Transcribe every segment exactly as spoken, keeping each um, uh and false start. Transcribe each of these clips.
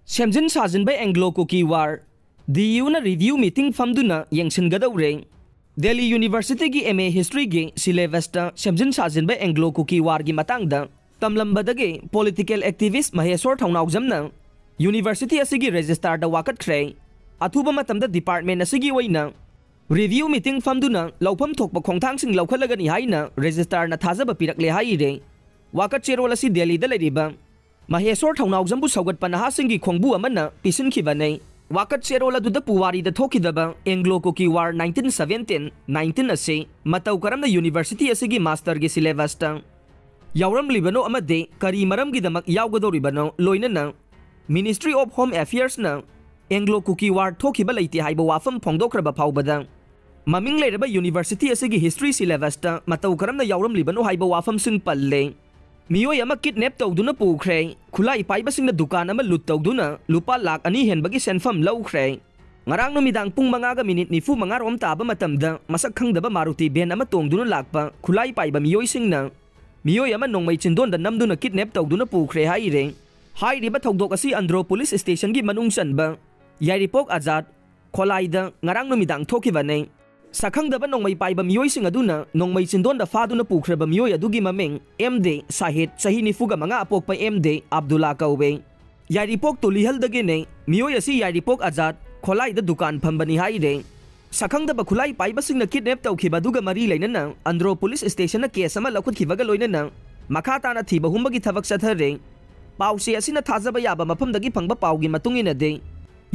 ꯁꯦꯝꯖꯤꯟ ꯁꯥꯖꯤꯟꯕ Anglo Kuki war, ꯗꯤ ꯌꯨꯅ review meeting ꯐꯝꯗꯨꯅ ꯌꯦꯡꯁꯤꯟꯒꯗꯧꯔꯦ꯫ ꯗꯦꯜꯂꯤ ꯌꯨꯅꯤꯚꯔꯁꯤꯇꯤꯒꯤ ꯑꯦꯝ ꯑꯦ ꯍꯤꯁꯇ꯭ꯔꯤꯒꯤ ꯁꯤꯂꯦꯕꯁꯇ ꯁꯦꯝꯖꯤꯟ ꯁꯥꯖꯤꯟꯕ ꯑꯦꯡꯒ꯭ꯂꯣ ꯀꯨꯀꯤ ꯋꯥꯔꯒꯤ ꯃꯇꯥꯡꯗ ꯇꯝꯂꯝꯕꯗꯒꯤ ꯄꯣꯂꯤꯇꯤꯀꯦꯜ ꯑꯦꯛꯇꯤꯚꯤꯁ꯭ꯠ ꯃꯍꯦꯁꯣꯔ ꯊꯧꯅꯥꯎꯖꯝꯅ ꯌꯨꯅꯤꯚꯔꯁꯤꯇꯤ ꯑꯁꯤꯒꯤ ꯔꯦꯖꯤꯁꯇ꯭ꯔꯥꯔꯗ ꯋꯥꯀꯠꯈ꯭ꯔꯦ꯫ ꯑꯊꯨꯕ ꯃꯇꯝꯗ ꯗꯤꯄꯥꯔꯠꯃꯦꯟꯠ ꯑꯁꯤꯒꯤ ꯑꯣꯏꯅ ꯔꯤꯚ꯭ꯌꯨ ꯃꯤꯇꯤꯡ ꯐꯝꯗꯨꯅ ꯂꯧꯐꯝ ꯊꯣꯛꯄ ꯈꯣꯡꯊꯥꯡꯁꯤꯡ ꯂꯧꯈꯠꯂꯒꯅꯤ ꯍꯥꯏꯅ ꯔꯦꯖꯤꯁꯇ꯭ꯔꯥꯔꯅ ꯊꯥꯖꯕ ꯄꯤꯔꯛꯂꯦ ꯍꯥꯏꯔꯦ꯫ ꯋꯥꯀꯠ ꯆꯦꯔꯣꯜ ꯑꯁꯤ ꯗꯦꯜꯂꯤꯗ ꯂꯩꯔꯤꯕ ꯃꯍꯦꯁꯣꯔ ꯊꯧꯅꯥꯎꯖꯝꯕꯨ ꯁꯧꯒꯠꯄ ꯅꯍꯥꯁꯤꯡꯒꯤ ꯈꯣꯡꯕꯨ ꯑꯃꯅ ꯄꯤꯁꯤꯟꯈꯤꯕꯅꯤ꯫ ꯋꯥꯀꯠ ꯆꯦꯔꯣꯜ ꯑꯗꯨꯗ ꯄꯨꯋꯥꯔꯤꯗ ꯊꯣꯛꯈꯤꯗꯕ Anglo Kuki war nineteen seventeen nineteen ꯑꯁꯤ ꯃꯇꯧ ꯀꯔꯝꯅ ꯌꯨꯅꯤꯚꯔꯁꯤꯇꯤ ꯑꯁꯤꯒꯤ ꯃꯥꯁꯇꯔꯒꯤ ꯁꯤꯂꯦꯕꯁꯇ ꯌꯥꯎꯔꯝꯂꯤꯕꯅꯣ ꯑꯃꯗꯤ ꯀꯔꯤ ꯃꯔꯝꯒꯤꯗꯃꯛ ꯌꯥꯎꯒꯗꯧꯔꯤꯕꯅꯣ, ꯂꯣꯏꯅꯅ Ministry of Home Affairsꯅ ꯑꯦꯡꯒ꯭ꯂꯣ ꯀꯨꯀꯤ ꯋꯥꯔ ꯊꯣꯛꯈꯤꯕ ꯂꯩꯇꯦ ꯍꯥꯏꯕ ꯋꯥꯐꯝ ꯐꯣꯡꯗꯣꯛꯈ꯭ꯔꯕ ꯐꯥꯎꯕꯗ ꯃꯃꯤꯡ ꯂꯩꯔꯕ ꯌꯨꯅꯤꯚꯔꯁꯤꯇꯤ ꯑꯁꯤꯒꯤ ꯍꯤꯁꯇ꯭ꯔꯤ ꯁꯤꯂꯦꯕꯁꯇ ꯃꯇꯧ ꯀꯔꯝꯅ ꯌꯥꯎꯔꯝꯂꯤꯕꯅꯣ ꯍꯥꯏꯕ ꯋꯥꯐꯝꯁꯤꯡ ꯄꯜꯂꯦ꯫ ꯃꯤꯑꯣꯏ ꯑꯃ ꯀꯤꯗꯅꯦꯞ ꯇꯧꯗꯨꯅ ꯄꯨꯈ꯭ꯔꯦ꯫ ꯈꯨꯠꯂꯥꯏ ꯄꯥꯏꯕꯁꯤꯡꯅ ꯗꯨꯀꯥꯟ ꯑꯃ ꯂꯨꯠ ꯇꯧꯗꯨꯅ ꯂꯨꯄꯥ ꯂꯥꯈ ꯑꯅꯤ ꯍꯦꯟꯕꯒꯤ ꯁꯦꯟꯐꯝ ꯂꯧꯈ꯭ꯔꯦ꯫ ꯉꯔꯥꯡ ꯅꯨꯃꯤꯗꯥꯡ ꯄꯨꯡ ꯃꯉꯥꯒ ꯃꯤꯅꯤꯠ ꯅꯤꯐꯨ ꯃꯉꯥ ꯔꯣꯝ ꯇꯥꯕ ꯃꯇꯝꯗ ꯃꯁꯛ ꯈꯪꯗꯕ ꯃꯥꯔꯨꯇꯤ ꯚꯦꯟ ꯑꯃ ꯇꯣꯡꯗꯨꯅ ꯂꯥꯛꯄ ꯈꯨꯠꯂꯥꯏ ꯄꯥꯏꯕ ꯃꯤꯑꯣꯏꯁꯤꯡꯅ ꯃꯤꯑꯣꯏ ꯑꯃ ꯅꯣꯡꯃꯩ ꯆꯤꯟꯗꯣꯟꯗ ꯅꯝꯗꯨꯅ ꯀꯤꯗꯅꯦꯞ ꯇꯧꯗꯨꯅ ꯄꯨꯈ꯭ꯔꯦ ꯍꯥꯏꯔꯦ꯫ ꯍꯥꯏꯔꯤꯕ ꯊꯧꯗꯣꯛ ꯑꯁꯤ ꯑꯟꯗ꯭ꯔꯣ ꯄꯨꯂꯤꯁ ꯁ꯭ꯇꯦꯁꯟꯒꯤ ꯃꯅꯨꯡ ꯆꯟꯕ ꯌꯥꯏꯔꯤꯄꯣꯛ ꯑꯖꯥꯗ ꯈꯣꯂꯥꯏꯗ ꯉꯔꯥꯡ ꯅꯨꯃꯤꯗꯥꯡ ꯊꯣꯛꯈꯤꯕꯅꯤ꯫ ꯁꯛꯈꯪꯗꯕ ꯅꯣꯡꯃꯩ ꯄꯥꯏꯕ ꯃꯤꯑꯣꯏꯁꯤꯡ ꯑꯗꯨꯅ ꯅꯣꯡꯃꯩ ꯆꯤꯟꯗꯣꯟꯗ ꯐꯥꯗꯨꯅ ꯄꯨꯈ꯭ꯔꯕ ꯃꯤꯑꯣꯏ ꯑꯗꯨꯒꯤ ꯃꯃꯤꯡ ꯑꯦꯝ ꯗꯦ ꯁꯥꯍꯤꯗ, ꯆꯍꯤ ꯅꯤꯐꯨꯒ ꯃꯉꯥ ꯑꯄꯣꯛꯄ ꯑꯦꯝ ꯗꯦ ꯑꯕꯗꯨꯜꯂꯥ ꯀꯧꯋꯦ꯫ ꯌꯥꯏꯔꯤꯄꯣꯛ ꯇꯨꯂꯤꯍꯜꯗꯒꯤꯅꯦ꯫ ꯃꯤꯑꯣꯏ ꯑꯁꯤ ꯌꯥꯏꯔꯤꯄꯣꯛ ꯑꯖꯥꯗ ꯈꯣꯂꯥꯏꯗ ꯗꯨꯀꯥꯟ ꯐꯝꯕꯅꯤ ꯍꯥꯏꯔꯦ꯫ ꯁꯛꯈꯪꯗꯕ ꯈꯨꯠꯂꯥꯏ ꯄꯥꯏꯕꯁꯤꯡꯅ ꯀꯤꯗꯅꯦꯞ ꯇꯧꯈꯤꯕ ꯑꯗꯨꯒ ꯃꯔꯤ ꯂꯩꯅꯅ ꯑꯟꯗ꯭ꯔꯣ ꯄꯨꯂꯤꯁ ꯁ꯭ꯇꯦꯁꯟꯅ ꯀꯦꯁ ꯑꯃ ꯂꯧꯈꯠꯈꯤꯕꯒ ꯂꯣꯏꯅꯅ ꯃꯈꯥ ꯇꯥꯅ ꯊꯤꯕ ꯍꯨꯝꯕꯒꯤ ꯊꯕꯛ ꯆꯠꯊꯔꯦ꯫ ꯄꯥꯎꯆꯦ ꯑꯁꯤꯅ ꯊꯥꯖꯕ ꯌꯥꯕ ꯃꯐꯝꯗꯒꯤ ꯐꯪꯕ ꯄꯥꯎꯒꯤ ꯃꯇꯨꯡ ꯏꯟꯅꯗꯤ,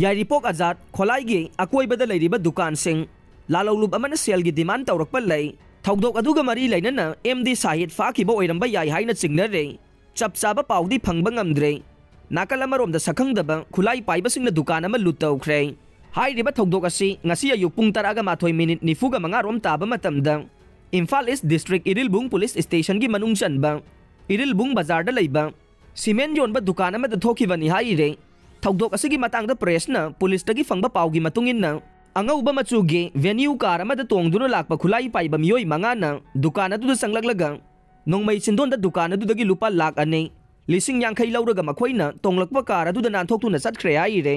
ꯌꯥꯏꯔꯤꯄꯣꯛ ꯑꯖꯥꯗ ꯈꯣꯂꯥꯏꯒꯤ ꯑꯀꯣꯏꯕꯗ ꯂꯩꯔꯤꯕ ꯗꯨꯀꯥꯟꯁꯤꯡ, ꯂꯥꯂꯧꯂꯨꯞ ꯑꯃꯅ ꯁꯦꯜꯒꯤ ꯗꯤꯃꯥꯟ ꯇꯧꯔꯛꯄ ꯂꯩ꯫ ꯊꯧꯗꯣꯛ ꯑꯗꯨꯒ ꯃꯔꯤ ꯂꯩꯅꯅ ꯑꯦꯝ ꯗꯤ ꯁꯥꯍꯤꯗ ꯐꯥꯈꯤꯕ ꯑꯣꯏꯔꯝꯕ ꯌꯥꯏ ꯍꯥꯏꯅ ꯆꯤꯡꯅꯔꯦ꯫ ꯆꯞ ꯆꯥꯕ ꯄꯥꯎꯗꯤ ꯐꯪꯕ ꯉꯝꯗ꯭ꯔꯦ꯫ ꯅꯥꯀꯜ ꯑꯃꯔꯣꯝꯗ ꯁꯛꯈꯪꯗꯕ ꯈꯨꯠꯂꯥꯏ ꯄꯥꯏꯕꯁꯤꯡꯅ ꯗꯨꯀꯥꯟ ꯑꯃ ꯂꯨꯠ ꯇꯧꯈ꯭ꯔꯦ꯫ ꯍꯥꯏꯔꯤꯕ ꯊꯧꯗꯣꯛ ꯑꯁꯤ ꯉꯁꯤ ꯑꯌꯨꯛ ꯄꯨꯡ ꯇꯔꯥꯒ ꯃꯥꯊꯣꯏ ꯃꯤꯅꯤꯠ ꯅꯤꯐꯨꯒ ꯃꯉꯥ ꯔꯣꯝ ꯇꯥꯕ ꯃꯇꯝꯗ ꯏꯝꯐꯥꯜ ꯏꯁ ꯗꯤꯁꯇ꯭ꯔꯤꯛ ꯏꯔꯤꯜꯕꯨꯡ ꯄꯨꯂꯤꯁ ꯁ꯭ꯇꯦꯁꯟꯒꯤ ꯃꯅꯨꯡ ꯆꯟꯕ ꯏꯔꯤꯜꯕꯨꯡ ꯕꯖꯥꯔꯗ ꯂꯩꯕ ꯁꯤꯃꯦꯟ ꯌꯣꯟꯕ ꯗꯨꯀꯥꯟ ꯑꯃꯗ ꯊꯣꯛꯈꯤꯕꯅꯤ ꯍꯥꯏꯔꯦ꯫ ꯊꯧꯗꯣꯛ ꯑꯁꯤꯒꯤ ꯃꯇꯥꯡꯗ ꯄ꯭ꯔꯦꯁꯅ ꯄꯨꯂꯤꯁꯇꯒꯤ ꯐꯪꯕ ꯄꯥꯎꯒꯤ ꯃꯇꯨꯡ ꯏꯟꯅ, ꯑꯉꯧꯕ ꯃꯆꯨꯒꯤ ꯚꯦꯅ꯭ꯌꯨ ꯀꯥꯔ ꯑꯃꯗ ꯇꯣꯡꯗꯨꯅ ꯂꯥꯛꯄ ꯈꯨꯠꯂꯥꯏ ꯄꯥꯏꯕ ꯃꯤꯑꯣꯏ ꯃꯉꯥꯅ ꯗꯨꯀꯥꯟ ꯑꯗꯨꯗ ꯆꯪꯂꯛꯂꯒ ꯅꯣꯡꯃꯩ ꯆꯤꯟꯗꯣꯟꯗ ꯗꯨꯀꯥꯟ ꯑꯗꯨꯗꯒꯤ ꯂꯨꯄꯥ ꯂꯥꯈ ꯑꯅꯤ, ꯂꯤꯁꯤꯡ ꯌꯥꯡꯈꯩ ꯂꯧꯔꯒ ꯃꯈꯣꯏꯅ ꯇꯣꯡꯂꯛꯄ ꯀꯥꯔ ꯑꯗꯨꯗ ꯅꯥꯟꯊꯣꯛꯇꯨꯅ ꯆꯠꯈ꯭ꯔꯦ ꯍꯥꯏꯔꯦ꯫